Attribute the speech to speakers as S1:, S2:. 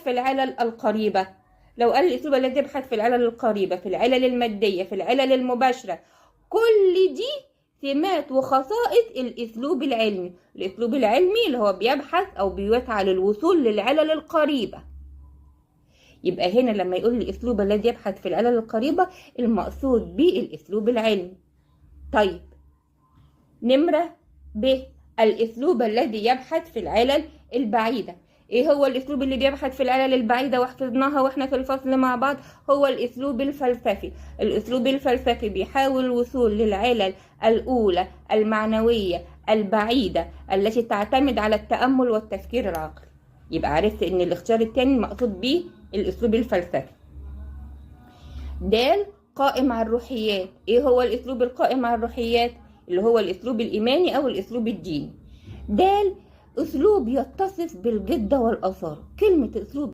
S1: في العلل القريبة؟ لو قال الأسلوب الذي يبحث في العلل القريبة، في العلل المادية، في العلل المباشرة، كل دي سمات وخصائص الأسلوب العلمي. الأسلوب العلمي اللي هو بيبحث أو بيسعى للوصول للعلل القريبة. يبقى هنا لما يقول لي الأسلوب الذي يبحث في العلل القريبة المقصود به الأسلوب العلمي. طيب نمرة ب، الأسلوب الذي يبحث في العلل البعيدة. ايه هو الاسلوب اللي بيبحث في العلل البعيدة وحفظناها واحنا في الفصل مع بعض؟ هو الاسلوب الفلسفي. الاسلوب الفلسفي بيحاول الوصول للعلل الاولى المعنوية البعيدة التي تعتمد على التأمل والتفكير العقلي. يبقى عرفت ان الاختيار الثاني مقصود بيه الاسلوب الفلسفي. د، قائم على الروحيات. ايه هو الاسلوب القائم على الروحيات؟ اللي هو الاسلوب الايماني او الاسلوب الديني. د، أسلوب يتصف بالجدة والأثار. كلمة أسلوب